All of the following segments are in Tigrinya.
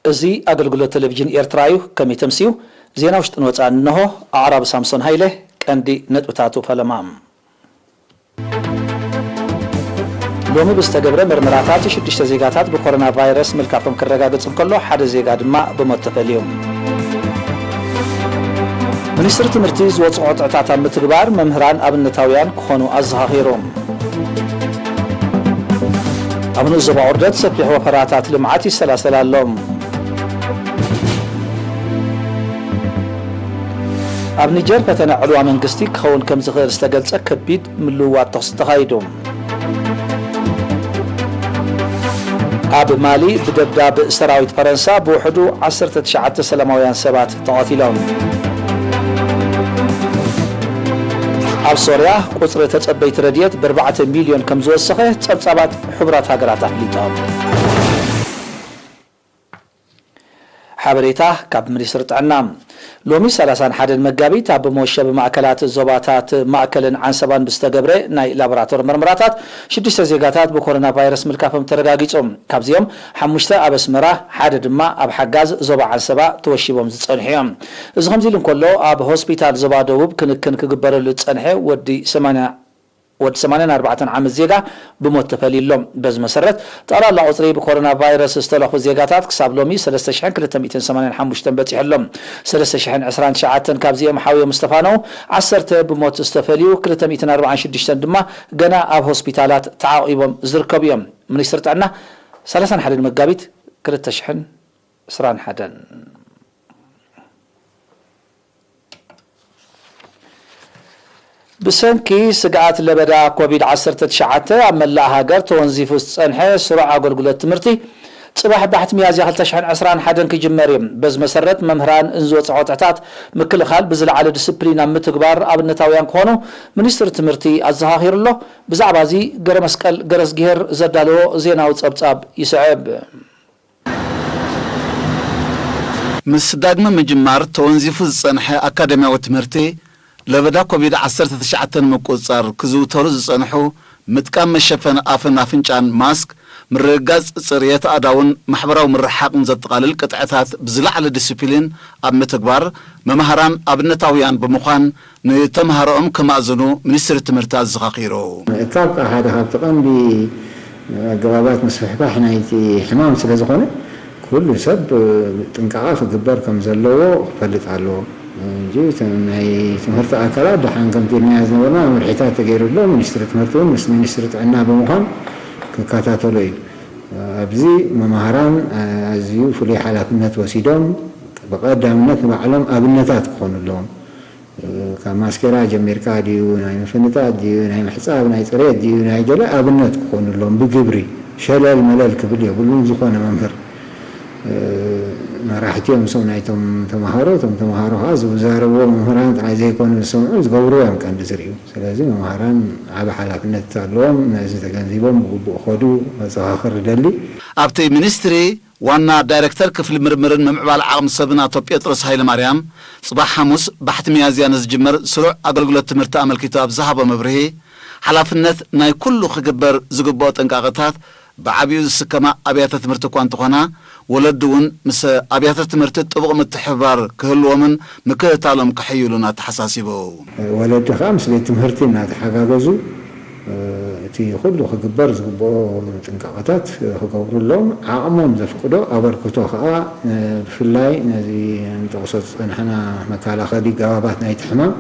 እዚ ኣገልግሎት ቴሌቪዥን ኤርትራ እዩ። ከመይ ተምስዩ? ዜና ውሽጥን ወጻእን እንሆ። ኣዕራቢ ሳምሶን ሃይለ። ቀንዲ ነጥብታቱ ፈለማ። ሎሚ ብዝተገብረ ምርመራታት ሽዱሽተ ዜጋታት ብኮሮና ቫይረስ ምልካፎም ክረጋገጽ እንከሎ፣ ሓደ ዜጋ ድማ ብሞት ተፈልዩ። ሚኒስትሪ ትምህርቲ ዝወጽኦ ቅጥዕታት ኣብ ምትግባር መምህራን ኣብነታውያን ክኾኑ ኣዘኻኺሩ። ኣብ ንኡስ ዞባ ቁርደት ሰፊሕ ወፈራታት ልምዓት ይሰላሰል ኣሎ። ኣብ ኒጀር ፈተነ ዕልዋ መንግስቲ ክኸውን ከም ዝኽእል ዝተገልጸ ከቢድ ምልውዋጥ ተኹሲ ተኻይዱ። ኣብ ማሊ ብደብዳብ ሰራዊት ፈረንሳ ብውሕዱ ዓሰርተ ትሽዓተ ሰላማውያን ሰባት ተቐቲሎም። ኣብ ሶርያ ቁጽሪ ተጸበይቲ ረድኤት ብኣርባዕተ ሚልዮን ከም ዝወሰኸ ጸብጻባት ሕቡራት ሃገራት ኣፍሊጦም። ሓበሬታ ካብ ሚኒስትሪ ጥዕና። ሎሚ ሰላሳን ሓደን መጋቢት ኣብ መወሸቢ ማእከላት ዞባታት ማእከልን ዓንሰባን ብዝተገብረ ናይ ላቦራቶሪ መርመራታት ሽዱሽተ ዜጋታት ብኮሮና ቫይረስ ምልካፎም ተረጋጊጹ። ካብዚኦም ሓሙሽተ ኣብ ኣስመራ፣ ሓደ ድማ ኣብ ሓጋዝ ዞባ ዓንሰባ ተወሺቦም ዝጸንሑ እዮም። እዚ ከምዚ ኢሉ እንከሎ፣ ኣብ ሆስፒታል ዞባ ደቡብ ክንክን ክግበረሉ ዝጸንሐ ወዲ ሰማንያ ወዲ ሰማንያን ኣርባዕተን ዓመት ዜጋ ብሞት ተፈልዩ ኣሎ። በዚ መሰረት፣ ጠቕላላ ቁጽሪ ብኮሮና ቫይረስ ዝተለኹ ዜጋታት ክሳብ ሎሚ ሰለስተ ሽሕን ክልተ ሚእትን ሰማንያን ሓሙሽተን በጺሑ ኣሎ። ሰለስተ ሽሕን ዕስራን ትሽዓተን ካብዚኦም ሓውዮም ዝተፋነው፣ ዓሰርተ ብሞት ዝተፈልዩ፣ ክልተ ሚእትን ኣርባዓን ሽዱሽተን ድማ ገና ኣብ ሆስፒታላት ተዓቂቦም ዝርከቡ እዮም። ሚኒስትሪ ጥዕና፣ ሰላሳን ሓደን መጋቢት ክልተ ሽሕን ዕስራን ሓደን። ብሰንኪ ስግኣት ለበዳ ኮቪድ ዓሰርተ ትሽዓተ ኣብ መላእ ሃገር ተወንዚፉ ዝጸንሐ ስሩዕ ኣገልግሎት ትምህርቲ፣ ጽባሕ ባሕቲ ሚያዝያ ክልተ ሽሕን ዕስራን ሓደን ክጅመር እዩ። በዚ መሰረት፣ መምህራን ንዝወጽኦ ቅጥዕታት ምክልኻል ብዝለዓለ ዲስፕሊን ኣብ ምትግባር ኣብነታውያን ክኾኑ ሚኒስትሪ ትምህርቲ ኣዘኻኺሩ ኣሎ። ብዛዕባ እዚ ገረመስቀል ገረዝግሄር ዘዳለዎ ዜናዊ ጸብጻብ ይስዕብ። ምስ ዳግመ ምጅማር ተወንዚፉ ዝጸንሐ ኣካደምያዊ ትምህርቲ፣ ለበዳ ኮቪድ ዓሰርተ ትሽዓተ ንምቁጽጻር ክዝውተሩ ዝጸንሑ ምጥቃም መሸፈኒ ኣፍን ኣፍንጫን፣ ማስክ፣ ምርግጋጽ ጽርየት ኣእዳውን ማሕበራዊ ምርሕሓቕን ዘጠቓልል ቅጥዕታት ብዝለዓለ ዲሲፕሊን ኣብ ምትግባር፣ መማህራን ኣብነታውያን ብምዃን ንተምሃሮኦም ከማእዝኑ ሚኒስትሪ ትምህርቲ ኣዘኻኺሩ። ካብ ሓደ ካብቲ ቀንዲ ኣገባባት ምስፍሕፋሕ ናይቲ ሕማም ስለ ዝኾነ፣ ኩሉ ሰብ ጥንቃቐ ክግበር ከም ዘለዎ ክፈልጥ ኣለዎ። እንጂ እቲ ናይ ትምህርቲ ኣካላት ደሓን ከምቲ ኢልናዮ ዝነበርና መምርሒታት ተገይሩሎ፣ ሚኒስትሪ ትምህርቲ እውን ምስ ሚኒስትሪ ጥዕና ብምዃን ክከታተሎ እዩ። ኣብዚ መማህራን ኣዝዩ ፍሉይ ሓላፍነት ወሲዶም ብቐዳምነት ንባዕሎም ኣብነታት ክኾኑ ኣለዎም። ካብ ማስኬራ ጀሚርካ ድዩ፣ ናይ ምፍንጣጥ ድዩ፣ ናይ ምሕጻብ፣ ናይ ጽሬት ድዩ፣ ናይ ገለ ኣብነት ክኾኑ ኣለዎም። ብግብሪ ሸለል መለል ክብል የብሉን ዝኾነ መምህር። እ፣ መራሕቲ እዮም እሶም ናይቶም ተምሃሮ። እቶም ተምሃሮ ኸዓ ዝዛረብዎ መምህራን ጥራይ ዘይኮኑ ዝሰምዑ፣ ዝገብሩ እዮም ቀንዲ ዝርእዩ። ስለዚ መምሃራን ዓቢ ሓላፍነት ኣለዎም። ነዚ ተገንዚቦም ብግቡእ ክኸዱ ከዘኻኽር እደሊ። ኣብቲ ሚኒስትሪ ዋና ዳይሬክተር ክፍሊ ምርምርን ምምዕባል ዓቕሚ ሰብን ኣቶ ጴጥሮስ ሃይለማርያም፣ ጽባሕ ሓሙስ ባሕቲ ሚያዝያ ንዝጅመር ስሩዕ ኣገልግሎት ትምህርቲ ኣመልኪቱ ኣብ ዝሃቦ መብርሂ፣ ሓላፍነት ናይ ኩሉ ክግበር ዝግብኦ ጥንቃቐታት ብዓቢኡ ዝስከማ ኣብያተ ትምህርቲ እኳ እንተኾና፣ ወለዲ እውን ምስ ኣብያተ ትምህርቲ ጥቡቕ ምትሕብባር ክህልዎምን ምክትታሎም ከሐይሉን ኣተሓሳሲቡ። ወለዲ ኸዓ ምስ ቤት ትምህርቲ እናተሓጋገዙ፣ እቲ ኩሉ ክግበር ዝግብኦ ጥንቃቐታት ክገብሩ ኣለዎም። ዓቕሞም ዘፍቅዶ ኣበርክቶ ኸዓ፣ ብፍላይ ነዚ ንጠቕሶ ዝጸናሕና መከላኸሊ ገባባት ናይቲ ሕማም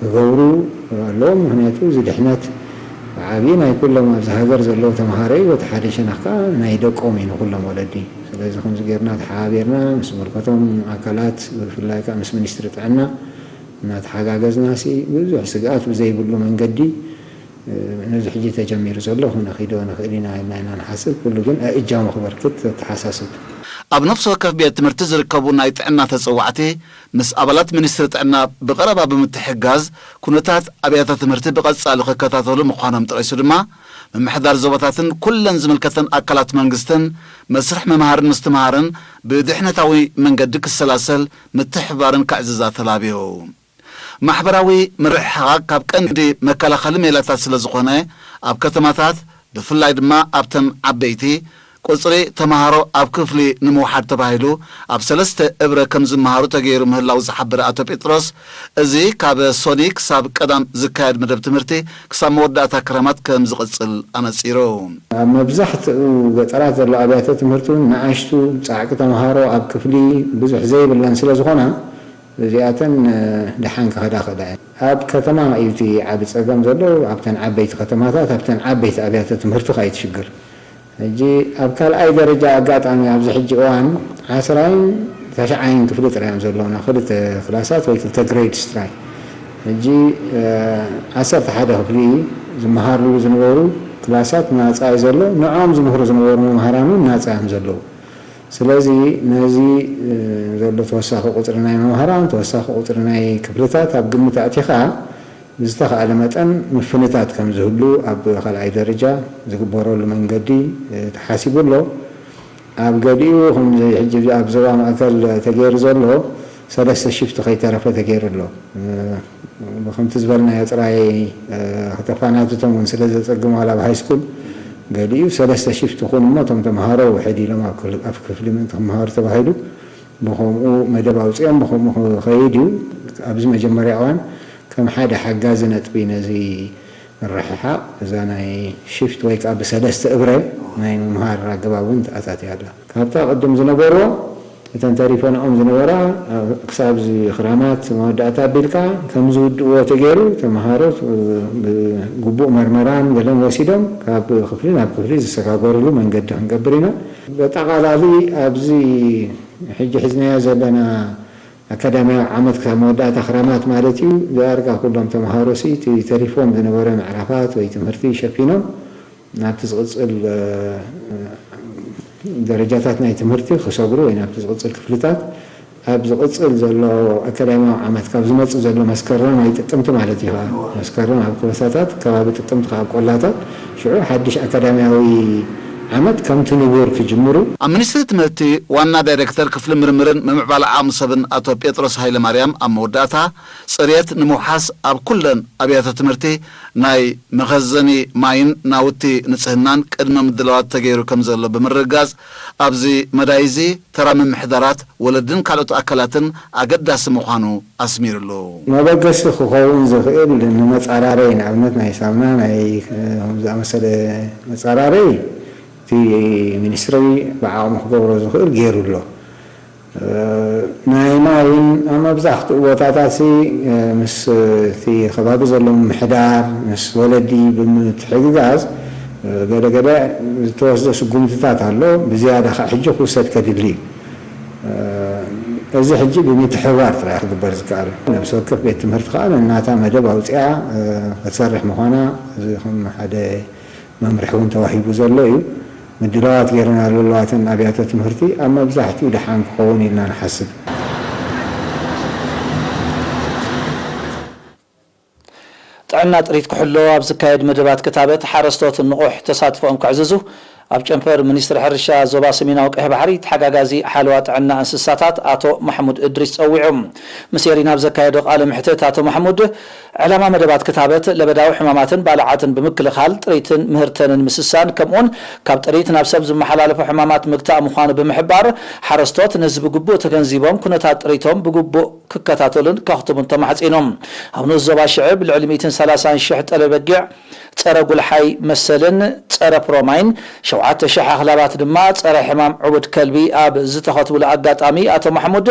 ክገብሩ ኣለዎም። ምኽንያቱ እዚ ድሕነት ብዓብዪ ናይ ኩሎም ኣብዚ ሃገር ዘለዉ ተምሃሮ እዩ። በቲ ሓደ ሸነኽ ከኣ ናይ ደቆም እዩ ንኩሎም ወለዲ። ስለዚ ከምዚ ጌርና ተሓባቢርና ምስ ዝምልከቶም ኣካላት ብፍላይ ከኣ ምስ ሚኒስትሪ ጥዕና እናተሓጋገዝና ሲ ብዙሕ ስግኣት ብዘይብሉ መንገዲ ነዚ ሕጂ ተጀሚሩ ዘሎ ክነኺዶ ንኽእል ኢና ኢልና ኢና ንሓስብ። ኩሉ ግን ኣእጃሙ ክበርክት ዘተሓሳስብ። ኣብ ነፍሲ ወከፍ ቤት ትምህርቲ ዝርከቡ ናይ ጥዕና ተጸዋዕቲ ምስ ኣባላት ሚኒስትሪ ጥዕና ብቐረባ ብምትሕግጋዝ ኩነታት ኣብያተ ትምህርቲ ብቐጻሊ ክከታተሉ ምዃኖም ጠቒሱ ድማ፣ ምምሕዳር ዞባታትን ኩለን ዝምልከተን ኣካላት መንግስትን መስርሕ ምምሃርን ምስትምሃርን ብድሕነታዊ መንገዲ ክሰላሰል ምትሕብባርን ክዕዝዛ ተላብዩ። ማሕበራዊ ምርሕሓቕ ካብ ቀንዲ መከላኸሊ ሜላታት ስለ ዝኾነ፣ ኣብ ከተማታት ብፍላይ ድማ ኣብተን ዓበይቲ ቁጽሪ ተመሃሮ ኣብ ክፍሊ ንምውሓድ ተባሂሉ ኣብ ሰለስተ እብረ ከም ዝመሃሩ ተገይሩ ምህላው ዝሓበረ ኣቶ ጴጥሮስ፣ እዚ ካብ ሶኒ ክሳብ ቀዳም ዝካየድ መደብ ትምህርቲ ክሳብ መወዳእታ ክረማት ከም ዝቕጽል ኣነጺሩ። ኣብ መብዛሕትኡ ገጠራት ዘሎ ኣብያተ ትምህርቲ እውን ንኣሽቱ ጻዕቂ ተመሃሮ ኣብ ክፍሊ ብዙሕ ዘይብለን ስለ ዝኾና፣ እዚኣተን፣ እ፣ ደሓን ክኸዳ ክእላ እየን። ኣብ ከተማ እዩ እቲ ዓቢ ጸገም ዘሎ፣ ኣብተን ዓበይቲ ከተማታት፣ ኣብተን ዓበይቲ ኣብያተ ትምህርቲ ከኣ እዩ እቲ ሽግር። ሕጂ ኣብ ካልኣይ ደረጃ ኣጋጣሚ ኣብዚ ሕጂ እዋን ዓስራይን ተሽዓይን ክፍሊ ጥራይ እዮም ዘለዉና፣ ክልተ ክላሳት ወይ ክልተ ግሬድስ ጥራይ። ሕጂ፣ እ፣ ዓሰርተ ሓደ ክፍሊ ዝመሃርሉ ዝነበሩ ክላሳት ናጻ እዩ ዘሎ፣ ንዕኦም ዝምህሩ ዝነበሩ መምሃራን እውን ናጻ እዮም ዘለዉ። ስለዚ ነዚ፣ እ፣ ዘሎ ተወሳኺ ቁጽሪ ናይ መምሃራን፣ ተወሳኺ ቁጽሪ ናይ ክፍልታት ኣብ ግምት ኣእቲኻ ብዝተኻእለ መጠን ምፍንታት ከም ዝህሉ ኣብ ካልኣይ ደረጃ ዝግበረሉ መንገዲ፣ እ፣ ተሓሲቡ ኣሎ። ኣብ ገሊኡ ከምዚ ሕጂ ኣብ ዞባ ማእከል ተገይሩ ዘሎ ሰለስተ ሽፍቲ ከይተረፈ ተገይሩ ኣሎ። እ፣ ብኸምቲ ዝበልናዮ ጥራይ፣ እ፣ ከተፋናትቶም እውን ስለ ዘጸግም ዋላ ኣብ ሃይስኩል ገሊኡ ሰለስተ ሽፍቲ ኩን እሞ እቶም ተምሃሮ ውሕድ ኢሎም ኣብ ክፍሊ፣ ኣብ ክፍሊ ምእንቲ ክመሃሩ ተባሂሉ ብኸምኡ መደብ ኣውጺኦም ብኸምኡ ክኸይድ እዩ። ኣብዚ መጀመርያ እዋን ከም ሓደ ሓጋዚ ነጥቢ ነዚ ምርሕሓቕ እዛ ናይ ሽፍት ወይ ከኣ ብሰለስተ እብረ ናይ ምምሃር ኣገባብ እውን ተኣታትያ ኣላ። ካብታ ቅድም ዝነበርዎ እተን ተሪፈንኦም ዝነበራ ክሳብ እዚ ክራማት መወዳእታ ኣቢልካ ከም ዝውድእዎ ተገይሩ ተምሃሮ ብግቡእ መርመራን ገለን ወሲዶም ካብ ክፍሊ ናብ ክፍሊ ዝሰጋገርሉ መንገዲ ክንገብር ኢና። በጠቓላሊ ኣብዚ ሕጂ ሒዝናዮ ዘለና ኣካዳሚያዊ ዓመት ክሳብ መወዳእታ ክራማት ማለት እዩ። ዳርጋ ኩሎም ተምሃሮ ሲ እቲ ተሪፎም ዝነበረ ምዕራፋት ወይ ትምህርቲ ሸፊኖም ናብቲ ዝቕጽል፣ እ፣ ደረጃታት ናይ ትምህርቲ ክሰግሩ ወይ ናብቲ ዝቕጽል ክፍልታት ኣብ ዝቕጽል ዘሎ ኣካዳሚያዊ ዓመት ካብ ዝመጽእ ዘሎ መስከረም ወይ ጥቅምቲ ማለት እዩ። መስከረም ኣብ ከበሳታት፣ ከባቢ ጥቅምቲ ኣብ ቆላታት፣ ሽዑ ሓድሽ ኣካዳሚያዊ ዓመት ከምቲ ንቡር ክጅምሩ። ኣብ ሚኒስትሪ ትምህርቲ ዋና ዳይሬክተር ክፍሊ ምርምርን ምምዕባል ዓቕሚ ሰብን ኣቶ ጴጥሮስ ሃይለማርያም ኣብ መወዳእታ፣ ጽሬት ንምውሓስ ኣብ ኩለን ኣብያተ ትምህርቲ ናይ መኸዘኒ ማይን ናውቲ ንጽህናን ቅድመ ምድላዋት ተገይሩ ከም ዘሎ ብምርግጋጽ፣ ኣብዚ መዳይ እዚ ተራ ምምሕዳራት፣ ወለድን ካልኦት ኣካላትን ኣገዳሲ ምዃኑ ኣስሚርሉ። መበገሲ ክኸውን ዝኽእል ንመጻራረይ፣ ንኣብነት ናይ ሳምና፣ ናይ፣ እ፣ ዝኣመሰለ መጻራረይ እቲ ሚኒስትሪ ብዓቕሙ ክገብሮ ዝኽእል ገይሩ ኣሎ። እ፣ ናይ ማይ እውን ኣብ መብዛሕትኡ ቦታታት ሲ፣ እ፣ ምስ እቲ ከባቢ ዘሎ ምምሕዳር፣ ምስ ወለዲ ብምትሕግጋዝ፣ እ፣ ገለ ገለ ዝተወስደ ስጉምትታት ኣሎ። ብዝያዳ ከዓ ሕጂ ክውሰድ ከድሊ እዩ። እ፣ እዚ ሕጂ ብምትሕብባር ጥራይ ክግበር ዝከኣል። ነብሲ ወከፍ ቤት ትምህርቲ ከዓ ነናታ መደብ ኣውፂኣ፣ እ፣ ክትሰርሕ ምዃና እዚ ከም ሓደ መምርሒ እውን ተዋሂቡ ዘሎ እዩ። ምድላዋት ጌርናሉ ኣለዋተን ኣብያተ ትምህርቲ ኣብ መብዛሕትኡ ደሓን ክኸውን ኢልና ንሓስብ። ጥዕና ጥሪት ክሕሎ ኣብ ዝካየድ መደባት ክታበት ሓረስቶት ንቑሕ ተሳትፎኦም ከዕዝዙ ኣብ ጨንፈር ሚኒስትሪ ሕርሻ ዞባ ሰሜናዊ ቀይሕ ባሕሪ ተሓጋጋዚ ሓለዋ ጥዕና እንስሳታት ኣቶ ማሕሙድ እድሪስ ጸዊዑ። ምስ ኤሪና ኣብ ዘካየዶ ቃለ ምሕትት ኣቶ ማሕሙድ፣ ዕላማ መደባት ክታበት ለበዳዊ ሕማማትን ባልዓትን ብምክልኻል ጥሪትን ምህርተንን ምስሳን ከምኡውን ካብ ጥሪት ናብ ሰብ ዝመሓላለፉ ሕማማት ምግታእ ምዃኑ ብምሕባር፣ ሓረስቶት ነዚ ብግቡእ ተገንዚቦም ኩነታት ጥሪቶም ብግቡእ ክከታተሉን ከኽትሙን ተማሕጺኑ። ኣብ ንኡስ ዞባ ሽዕብ ልዕሊ ሚእትን ሰላሳን ሽሕ ጠለ በጊዕ ጸረ ጉልሓይ መሰልን ጸረ ፕሮማይን፣ ሸውዓተ ሽሕ ኣኽላባት ድማ ጸረ ሕማም ዕቡድ ከልቢ ኣብ ዝተኸትብሉ ኣጋጣሚ ኣቶ ማሕሙድ፣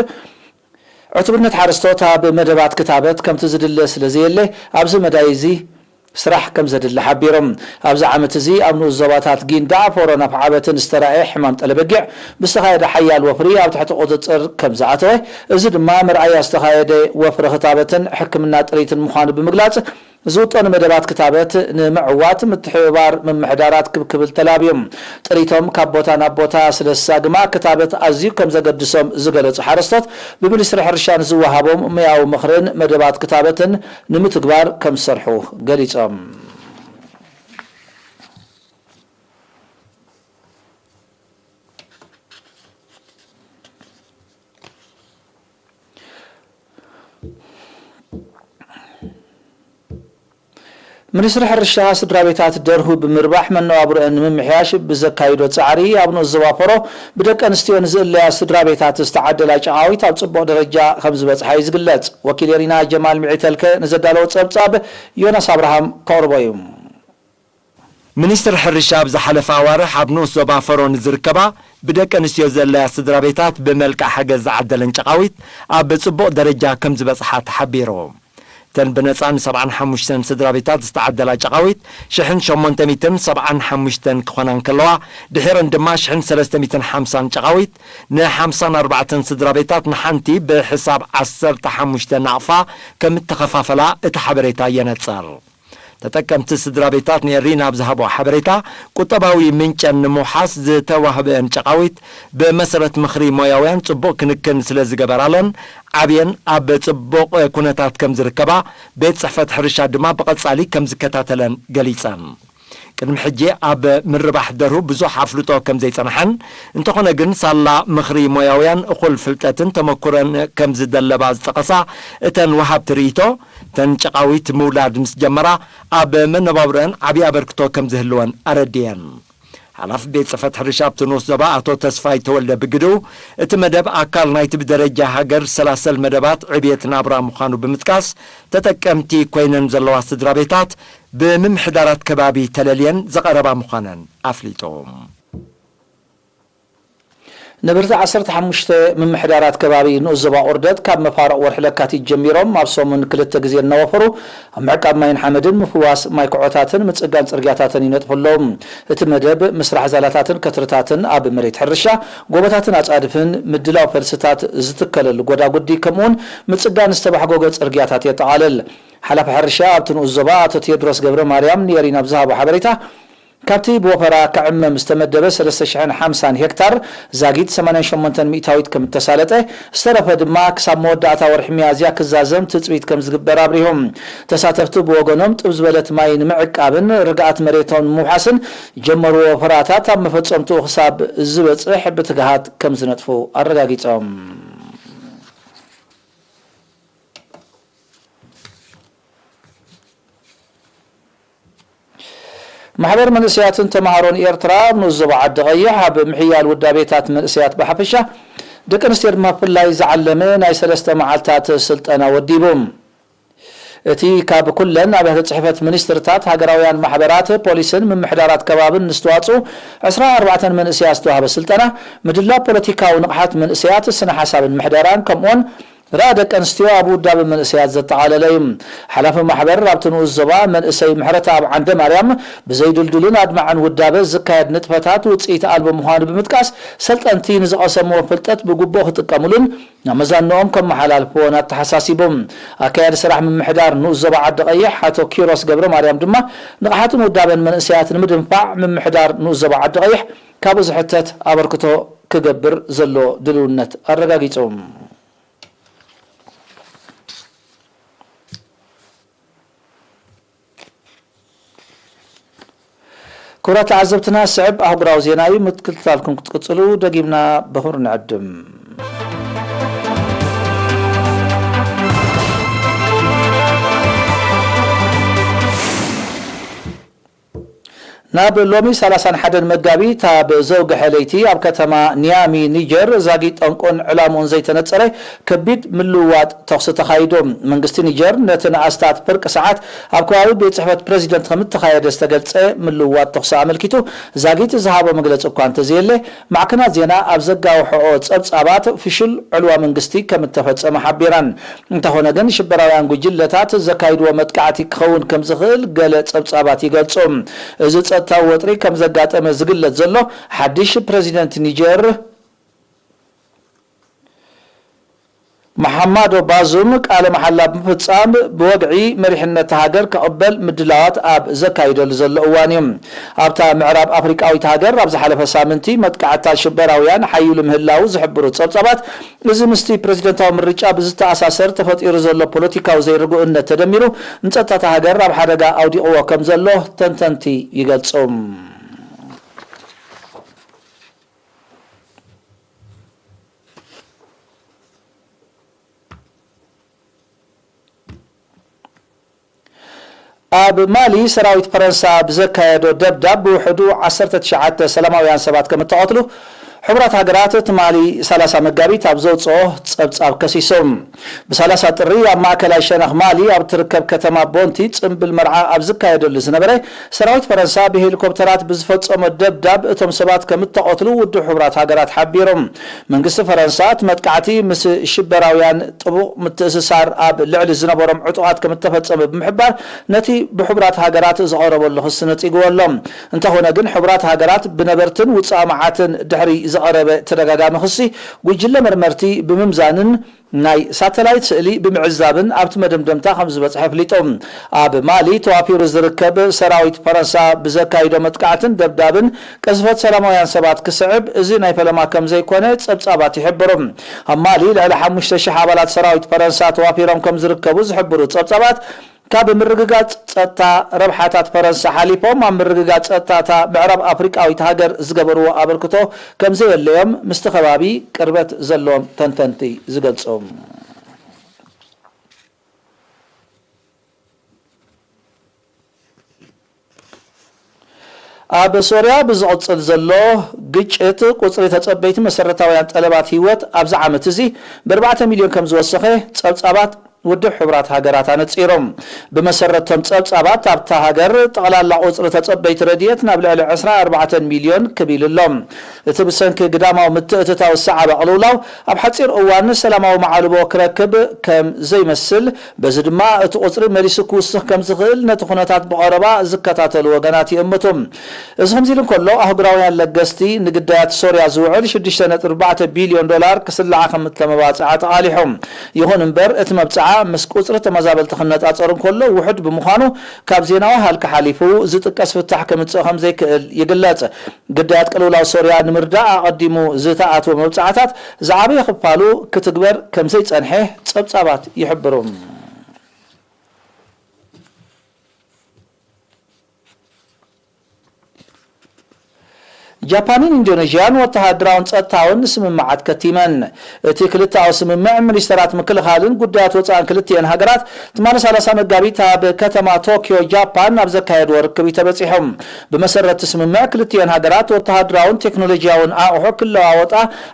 ዕቱብነት ሓረስቶት ኣብ መደባት ክታበት ከምቲ ዝድለ ስለ ዘየለ፣ ኣብዚ መዳይ እዚ ስራሕ ከም ዘድሊ ሓቢሮም። ኣብዚ ዓመት እዚ ኣብ ንኡስ ዞባታት ጊንዳዕ፣ ፎሮን ኣፍዓበትን ዝተራእየ ሕማም ጠለበጊዕ ብዝተኻየደ ሓያል ወፍሪ ኣብ ትሕቲ ቁጽጽር ከም ዝኣተወ፣ እዚ ድማ መርኣያ ዝተኻየደ ወፍሪ ክታበትን ሕክምና ጥሪትን ምዃኑ ብምግላጽ፣ ዝውጠኑ መደባት ክታበት ንምዕዋት ምትሕብባር ምምሕዳራት ክብ ክብል ተላብዮም። ጥሪቶም ካብ ቦታ ናብ ቦታ ስለ ዝሳግማ ክታበት ኣዝዩ ከም ዘገድሶም ዝገለጹ ሓረስቶት፣ ብሚኒስትሪ ሕርሻ ንዝወሃቦም ሙያዊ ምኽርን መደባት ክታበትን ንምትግባር ከም ዝሰርሑ ገሊጾም። ሚኒስትሪ ሕርሻ፣ ስድራ ቤታት ደርሁ ብምርባሕ መነባብሮአን ንምምሕያሽ ብዘካይዶ ጻዕሪ፣ ኣብ ንኡስ ዞባ ፈሮ ብደቂ ኣንስትዮ ንዝእለያ ስድራ ቤታት ዝተዓደላ ጨቓዊት ኣብ ጽቡቕ ደረጃ ከም ዝበጽሓ እዩ ዝግለጽ። ወኪል ኤሪና ጀማል ሚዒተልከ ንዘዳለዎ ጸብጻብ ዮናስ ኣብርሃም ከቕርቦ እዩ። ሚኒስትሪ ሕርሻ ኣብ ዝሓለፈ ኣዋርሕ ኣብ ንኡስ ዞባ ፈሮ ንዝርከባ ብደቂ ኣንስትዮ ዘለያ ስድራ ቤታት ብመልክዕ ሓገዝ ዝዓደለን ጨቓዊት ኣብ ጽቡቕ ደረጃ ከም ዝበጽሓ ተሓቢሩ። እተን ብነጻ ን75 ስድራ ቤታት ዝተዓደላ ጨቓዊት ሽሕን ሸሞንተ ሚእትን ሰብዓን ሓሙሽተን ክኾና እንከለዋ፣ ድሒረን ድማ ሽሕን ሰለስተ ሚእትን ሓምሳን ጨቓዊት ን54 ስድራ ቤታት ንሓንቲ ብሕሳብ ዓሰርተ ሓሙሽተ ናቕፋ ከም እተኸፋፈላ እቲ ሓበሬታ የነጽር። ተጠቀምቲ ስድራ ቤታት ንኤሪና ኣብ ዝሃብኦ ሓበሬታ፣ ቁጠባዊ ምንጨን ንምውሓስ ዝተዋህበአን ጨቓዊት ብመሰረት ምኽሪ ሞያውያን ጽቡቕ ክንክን ስለ ዝገበራለን ዓብየን ኣብ ጽቡቕ ኩነታት ከም ዝርከባ፣ ቤት ጽሕፈት ሕርሻ ድማ ብቐጻሊ ከም ዝከታተለን ገሊጸን። ቅድሚ ሕጂ ኣብ ምርባሕ ደርሁ ብዙሕ ኣፍልጦ ከም ዘይጸንሐን፣ እንተኾነ ግን ሳላ ምኽሪ ሞያውያን እኹል ፍልጠትን ተመኩሮን ከም ዝደለባ ዝጠቐሳ እተን ወሃብቲ ርእይቶ፣ እተን ጨቓዊት ምውላድ ምስ ጀመራ ኣብ መነባብሮአን ዓብዪ ኣበርክቶ ከም ዝህልወን ኣረድየን። ሓላፊ ቤት ጽሕፈት ሕርሻ ኣብቲ ንኡስ ዞባ ኣቶ ተስፋይ ተወልደ ብግድኡ፣ እቲ መደብ ኣካል ናይቲ ብደረጃ ሃገር ዝሰላሰል መደባት ዕብየት ናብራ ምዃኑ ብምጥቃስ፣ ተጠቀምቲ ኮይነን ዘለዋ ስድራ ቤታት ብምምሕዳራት ከባቢ ተለልየን ዝቐረባ ምዃነን ኣፍሊጡ። ነበርቲ ዓሰርተ ሓሙሽተ ምምሕዳራት ከባቢ ንኡስ ዞባ ቁርደት ካብ መፋርቕ ወርሒ ለካቲት ጀሚሮም ኣብ ሰሙን ክልተ ግዜ እናወፈሩ ኣብ ምዕቃብ ማይን ሓመድን፣ ምፍዋስ ማይ ክዖታትን ምጽጋን ጽርግያታትን ይነጥፉ ኣለዉ። እቲ መደብ ምስራሕ ዛላታትን ከትርታትን ኣብ መሬት ሕርሻ፣ ጎቦታትን ኣጻድፍን፣ ምድላው ፈልስታት ዝትከለሉ ጎዳጉዲ፣ ከምኡውን ምጽጋን ዝተባሕጎገ ጽርግያታት የጠቓልል። ሓላፊ ሕርሻ ኣብቲ ንኡስ ዞባ ኣቶ ቴድሮስ ገብረ ማርያም ንኤሪና ኣብ ዝሃቦ ሓበሬታ፣ ካብቲ ብወፈራ ክዕመም ዝተመደበ ሰለስተ ሽሕን ሓምሳን ሄክታር ዛጊት ሰማንያን ሸሞንተን ሚእታዊት ከም እተሳለጠ፣ ዝተረፈ ድማ ክሳብ መወዳእታ ወርሒ ሚያዝያ ክዛዘም ትጽቢት ከም ዝግበር ኣብሪሆም። ተሳተፍቲ ብወገኖም፣ ጥብ ዝበለት ማይ ንምዕቃብን ርግኣት መሬቶም ንምውሓስን ዝጀመርዎ ወፈራታት ኣብ መፈጸምትኡ ክሳብ ዝበጽሕ ብትግሃት ከም ዝነጥፉ ኣረጋጊጾም። ማሕበር መንእሰያትን ተምሃሮን ኤርትራ ኣብ ንኡስ ዞባ ዓዲ ቀይሕ ኣብ ምሕያል ውዳቤታት መንእሰያት ብሓፈሻ፣ ደቂ ኣንስትዮ ድማ ብፍላይ ዝዓለመ ናይ ሰለስተ መዓልታት ስልጠና ወዲቡ። እቲ ካብ ኩለን ኣብያተ ጽሕፈት ሚኒስትርታት፣ ሃገራውያን ማሕበራት፣ ፖሊስን ምምሕዳራት ከባብን ንዝተዋጽኡ ዕስራን ኣርባዕተን መንእሰያት ዝተዋህበ ስልጠና፣ ምድላው ፖለቲካዊ ንቕሓት መንእሰያት፣ ስነ ሓሳብን ምሕደራን፣ ከምኡውን ርኣ ደቂ ኣንስትዮ ኣብ ውዳበ መንእሰያት ዘጠቓለለ እዩ። ሓላፊ ማሕበር ኣብቲ ንኡስ ዞባ መንእሰይ ምሕረተኣብ ዓንደ ማርያም፣ ብዘይድልዱልን ኣድማዕን ውዳበ ዝካየድ ንጥፈታት ውጽኢት ኣልቦ ምዃኑ ብምጥቃስ፣ ሰልጠንቲ ንዝቐሰምዎ ፍልጠት ብግቡእ ክጥቀሙሉን ናብ መዛንኦም ከመሓላልፍዎን ኣተሓሳሲቡ። ኣካያዲ ስራሕ ምምሕዳር ንኡስ ዞባ ዓዲ ቀይሕ ኣቶ ኪሮስ ገብረ ማርያም ድማ፣ ንቕሓትን ውዳበን መንእሰያት ንምድንፋዕ ምምሕዳር ንኡስ ዞባ ዓዲ ቀይሕ ካብኡ ዝሕተት ኣበርክቶ ክገብር ዘሎ ድልውነት ኣረጋጊጹ። ክቡራት ተዓዘብትና፣ ስዕብ ኣህጉራዊ ዜና እዩ። ምክትታልኩም ክትቅጽሉ ደጊምና ብኽብሪ ንዕድም። ናብ ሎሚ ሰላሳን ሓደን መጋቢት ኣብ ዘውግሐ ለይቲ ኣብ ከተማ ኒያሚ ኒጀር ዛጊት ጠንቁን ዕላምኡን ዘይተነጸረ ከቢድ ምልውዋጥ ተኹሲ ተኻይዱ። መንግስቲ ኒጀር ነቲ ንኣስታት ፍርቂ ሰዓት ኣብ ከባቢ ቤት ጽሕፈት ፕረዚደንት ከም እተኻየደ ዝተገልጸ ምልውዋጥ ተኹሲ ኣመልኪቱ ዛጊት ዝሃቦ መግለጺ እኳ እንተዘየለ፣ ማዕከናት ዜና ኣብ ዘጋውሐኦ ጸብጻባት ፍሹል ዕልዋ መንግስቲ ከም እተፈጸመ ሓቢረን። እንተኾነ ግን ሽበራውያን ጉጅለታት ዘካይድዎ መጥቃዕቲ ክኸውን ከም ዝኽእል ገለ ጸብጻባት ይገልጹ። እዚ ጸጥታዊ ወጥሪ ከም ዘጋጠመ ዝግለጽ ዘሎ ሓድሽ ፕረዚደንት ኒጀር መሓማዶ ባዙም ቃለ መሓላ ብምፍጻም ብወግዒ መሪሕነት ሃገር ክቕበል ምድላዋት ኣብ ዘካይደሉ ዘሎ እዋን እዩ። ኣብታ ምዕራብ ኣፍሪቃዊት ሃገር ኣብ ዝሓለፈ ሳምንቲ መጥቃዕትታት ሽበራውያን ሓይሉ ምህላዉ ዝሕብሩ ጸብጻባት፣ እዚ ምስቲ ፕረዚደንታዊ ምርጫ ብዝተኣሳሰር ተፈጢሩ ዘሎ ፖለቲካዊ ዘይርጉእነት ተደሚሩ ንጸጥታ ሃገር ኣብ ሓደጋ ኣውዲቕዎ ከም ዘሎ ተንተንቲ ይገልጹ። ኣብ ኣብ ማሊ ሰራዊት ፈረንሳ ብዘካየዶ ደብዳብ ብውሕዱ ዓሰርተ ትሽዓተ ሰላማውያን ሰባት ከም እተቐትሉ ሕቡራት ሃገራት ትማሊ ሰላሳ መጋቢት ኣብ ዘውፅኦ ጸብጻብ ከሲሱ። ብ30 ጥሪ ኣብ ማእከላይ ሸነኽ ማሊ ኣብ ትርከብ ከተማ ቦንቲ ጽምብል መርዓ ኣብ ዝካየደሉ ዝነበረ ሰራዊት ፈረንሳ ብሄሊኮፕተራት ብዝፈጸሞ ደብዳብ እቶም ሰባት ከም እተቐትሉ ውድብ ሕቡራት ሃገራት ሓቢሩ። መንግስቲ ፈረንሳ እቲ መጥቃዕቲ ምስ ሽበራውያን ጥቡቕ ምትእስሳር ኣብ ልዕሊ ዝነበሮም ዕጡቓት ከም እተፈጸመ ብምሕባር ነቲ ብሕቡራት ሃገራት ዝቐረበሉ ክሲ ነጺግዎ ኣሎ። እንተኾነ ግን ሕቡራት ሃገራት ብነበርትን ውጽኣ መዓትን ድሕሪ ዝቐረበ ተደጋጋሚ ክሲ ጉጅለ መርመርቲ ብምምዛንን ናይ ሳተላይት ስእሊ ብምዕዛብን ኣብቲ መደምደምታ ከም ዝበጽሐ ኣፍሊጡ። ኣብ ማሊ ተዋፊሩ ዝርከብ ሰራዊት ፈረንሳ ብዘካይዶ መጥቃዕትን ደብዳብን ቅዝፈት ሰላማውያን ሰባት ክስዕብ እዚ ናይ ፈለማ ከም ዘይኮነ ጸብጻባት ይሕብሩ። ኣብ ማሊ ልዕሊ ሓሙሽተ ሽሕ ኣባላት ሰራዊት ፈረንሳ ተዋፊሮም ከም ዝርከቡ ዝሕብሩ ጸብጻባት ካብ ምርግጋጽ ጸጥታ ረብሓታት ፈረንሳ ሓሊፎም ኣብ ምርግጋጽ ጸጥታታ ምዕራብ ኣፍሪቃዊት ሃገር ዝገበርዎ ኣበርክቶ ከም ዘየለዮም ምስቲ ከባቢ ቅርበት ዘለዎም ተንተንቲ ዝገልጹ። ኣብ ሶርያ ብዝቕጽል ዘሎ ግጭት ቁጽሪ ተጸበይቲ መሰረታውያን ጠለባት ህይወት ኣብዚ ዓመት እዚ ብ4 ሚልዮን ከም ዝወሰኸ ጸብጻባት ውድብ ሕቡራት ሃገራት ኣነጺሮም። ብመሰረቶም ጸብጻባት ኣብታ ሃገር ጠቕላላ ቁጽሪ ተጸበይቲ ረድኤት ናብ ልዕሊ ዕስራን ኣርባዕተን ሚልዮን ክብ ኢሉ ኣሎ። እቲ ብሰንኪ ግዳማዊ ምትእትታው ዝሰዓበ ቅልውላው ኣብ ሓጺር እዋን ሰላማዊ መዓልቦ ክረክብ ከም ዘይመስል፣ በዚ ድማ እቲ ቁጽሪ መሊሱ ክውስኽ ከም ዝኽእል ነቲ ኩነታት ብቐረባ ዝከታተሉ ወገናት ይእምቱ። እዚ ከምዚ ኢሉ እንከሎ ኣህጉራውያን ለገስቲ ንግዳያት ሶርያ ዝውዕል ሽዱሽተ ነጥቢ ኣርባዕተ ቢልዮን ዶላር ክስልዓ ከም እተመባጽዓ ተቓሊሖም። ይኹን እምበር እቲ መብጽዓ ምስ ቁጽሪ ተመዛበልቲ ክነጻጸር እንከሎ ውሑድ ብምዃኑ ካብ ዜናዊ ሃልኪ ሓሊፉ ዝጥቀስ ፍታሕ ከምጽእ ከም ዘይክእል ይግለጽ። ግዳያት ቅልውላው ሶርያ ንምርዳእ ኣቐዲሙ ዝተኣትወ መብጽዓታት ዝዓበየ ክፋሉ ክትግበር ከም ዘይጸንሐ ጸብጻባት ይሕብሩ። ጃፓንን ኢንዶኔዥያን ወተሃደራውን ጸጥታውን ስምምዓት ከቲመን። እቲ ክልተኣዊ ስምምዕ ሚኒስተራት ምክልኻልን ጉዳያት ወጻእን ክልቲኤን ሃገራት ትማሊ ሰላሳ መጋቢት ኣብ ከተማ ቶኪዮ ጃፓን ኣብ ዘካየድዎ ርክብ እዩ ተበጺሑ። ብመሰረት እቲ ስምምዕ ክልቲኤን ሃገራት ወተሃደራውን ቴክኖሎጂያውን ኣቑሑ ክለዋወጣ፣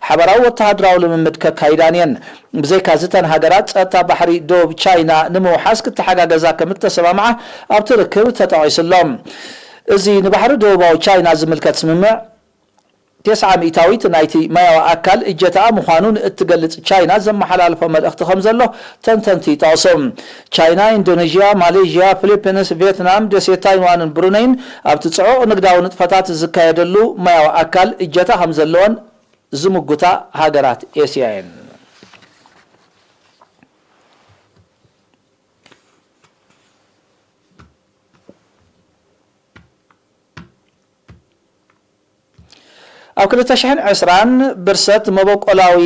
ሓበራዊ ወተሃደራዊ ልምምድ ከካይዳን እየን። ብዘይካዚ እተን ሃገራት ጸጥታ ባሕሪ ዶብ ቻይና ንምውሓስ ክተሓጋገዛ ከም እተሰማምዓ ኣብቲ ርክብ ተጠቒሱ ኣሎ። እዚ ንባሕሪ ደቡባዊ ቻይና ዝምልከት ስምምዕ ተስዓ ሚእታዊት ናይቲ ማያዊ ኣካል እጀታኣ ምዃኑ ንእትገልጽ ቻይና ዘመሓላልፎ መልእኽቲ ከም ዘሎ ተንተንቲ ይጠቕሱ። ቻይና፣ ኢንዶኔዥያ፣ ማሌዥያ፣ ፊሊፒንስ፣ ቪየትናም፣ ደሴት ታይዋንን ብሩነይን ኣብቲ ጽዑቕ ንግዳዊ ንጥፈታት ዝካየደሉ ማያዊ ኣካል እጀታ ከም ዘለወን ዝምጉታ ሃገራት ኤስያ እየን። ኣብ ክልተ ሽሕን ዕስራን ብርሰት መበቆላዊ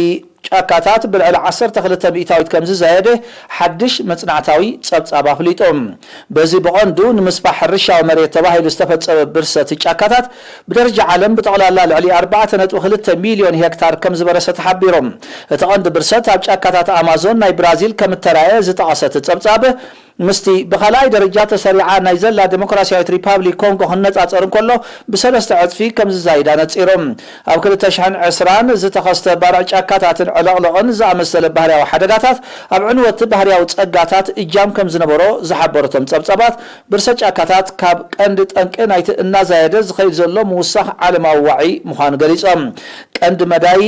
ጫካታት ብልዕሊ ዓሰርተ ክልተ ሚእታዊት ከም ዝዛየደ ሓድሽ መጽናዕታዊ ጸብጻብ ኣፍሊጡ። በዚ ብቐንዱ ንምስፋሕ ሕርሻዊ መሬት ተባሂሉ ዝተፈጸመ ብርሰት ጫካታት ብደረጃ ዓለም ብጠቕላላ ልዕሊ ኣርባዕተ ነጥቢ ክልተ ሚልዮን ሄክታር ከም ዝበረሰ ተሓቢሩ። እቲ ቀንዲ ብርሰት ኣብ ጫካታት ኣማዞን ናይ ብራዚል ከም እተራእየ ዝጠቐሰ እቲ ጸብጻብ፣ ምስቲ ብኻልኣይ ደረጃ ተሰሪዓ ናይ ዘላ ዴሞክራሲያዊት ሪፓብሊክ ኮንጎ ክነጻጸር እንከሎ ብሰለስተ ዕጽፊ ከም ዝዛይዳ ነጺሩ። ኣብ ክልተ ሽሕን ዕስራን ዝተኸስተ ባርዕ ጫካታትን ዕለቕለቕን ዝኣመሰለ ባህርያዊ ሓደጋታት ኣብ ዕንወት ባህርያዊ ጸጋታት እጃም ከም ዝነበሮ ዝሓበሩ እቶም ጸብጻባት፣ ብርሰት ጫካታት ካብ ቀንዲ ጠንቂ ናይቲ እናዛየደ ዝኸይድ ዘሎ ምውሳኽ ዓለማዊ ዋዒ ምዃኑ ገሊጾም። ቀንዲ መዳይ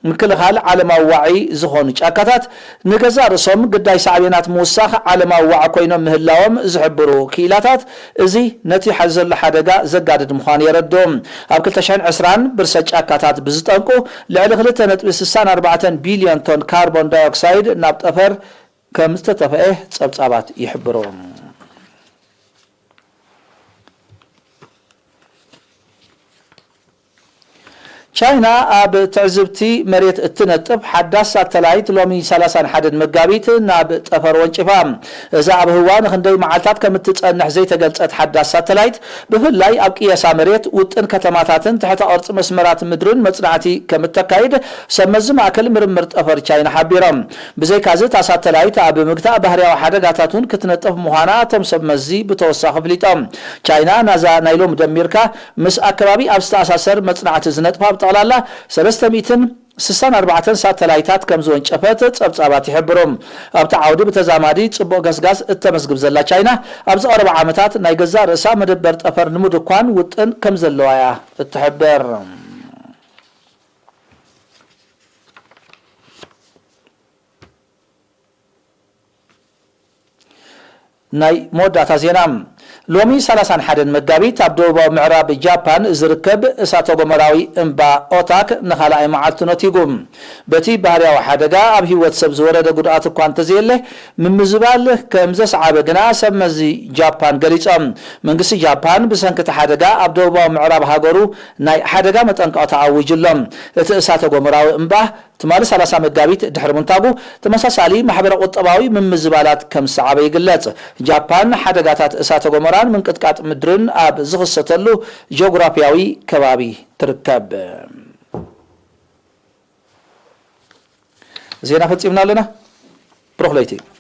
ምክልኻል ዓለማዊ ዋዒ ዝኾኑ ጫካታት ንገዛእ ርእሶም ግዳይ ሳዕቤናት ምውሳኽ ዓለማዊ ዋዒ ኮይኖም ምህላዎም ዝሕብሩ ክኢላታት፣ እዚ ነቲ ሓዚ ዘሎ ሓደጋ ዘጋድድ ምዃኑ የረድኡ። ኣብ ክልተ ሽሕን ዕስራን ብርሰት ጫካታት ብዝጠንቁ ልዕሊ ክልተ ነጥቢ ስሳን ኣርባዕተን ቢልዮን ቶን ካርቦን ዳይኦክሳይድ ናብ ጠፈር ከም ዝተጠፍአ ጸብጻባት ይሕብሩ። ቻይና ኣብ ትዕዝብቲ መሬት እትነጥፍ ሓዳስ ሳተላይት ሎሚ ሰላሳን ሓደን መጋቢት ናብ ጠፈር ወንጪፋ። እዛ ኣብ ህዋ ንክንደይ መዓልታት ከም እትጸንሕ ዘይተገልጸት ሓዳስ ሳተላይት፣ ብፍላይ ኣብ ቅየሳ መሬት፣ ውጥን ከተማታትን ትሕተ ቅርጺ መስመራት ምድርን መጽናዕቲ ከም እተካይድ ሰብ መዚ ማእከል ምርምር ጠፈር ቻይና ሓቢሮም። ብዘይካዚ፣ እታ ሳተላይት ኣብ ምግታእ ባህርያዊ ሓደጋታት እውን ክትነጥፍ ምዃና እቶም ሰብ መዚ ብተወሳኺ ኣፍሊጦም። ቻይና ናዛ ናይ ሎሚ ደሚርካ ምስ ኣከባቢ ኣብ ዝተኣሳሰር መጽናዕቲ ዝነጥፋ ብጠቕላላ ሰለስተ ሚእትን ስሳን ኣርባዕተን ሳተላይታት ከም ዝወንጨፈት ጸብጻባት ይሕብሩ። ኣብቲ ዓውዲ ብተዛማዲ ጽቡቕ ገስጋስ እተመዝግብ ዘላ ቻይና፣ ኣብ ዝቐረባ ዓመታት ናይ ገዛእ ርእሳ መደበር ጠፈር ንምድኳን ውጥን ከም ዘለዋ እያ እትሕብር። ናይ መወዳእታ ዜና። ሎሚ ሰላሳን ሓደን መጋቢት ኣብ ደቡባዊ ምዕራብ ጃፓን ዝርከብ እሳተ ጎመራዊ እምባ ኦታክ ንኻልኣይ መዓልቱ ነቲጉ። በቲ ባህርያዊ ሓደጋ ኣብ ህይወት ሰብ ዝወረደ ጉድኣት እኳ እንተዘየለ፣ ምምዝባል ከም ዘስዓበ ግና ሰብ መዚ ጃፓን ገሊጾም። መንግስቲ ጃፓን ብሰንኪ እቲ ሓደጋ ኣብ ደቡባዊ ምዕራብ ሃገሩ ናይ ሓደጋ መጠንቀቕታ ኣዊጁ ኣሎ። እቲ እሳተ ጎመራዊ እምባ ትማሊ ሰላሳ መጋቢት ድሕሪ ምንታጉ፣ ተመሳሳሊ ማሕበረ ቁጠባዊ ምምዝባላት ከም ዝሰዓበ ይግለጽ። ጃፓን ሓደጋታት እሳተ ጎመራን ምንቅጥቃጥ ምድርን ኣብ ዝኽሰተሉ ጂኦግራፍያዊ ከባቢ ትርከብ። ዜና ፈጺምና ኣለና። ብሩኽ ለይቲ።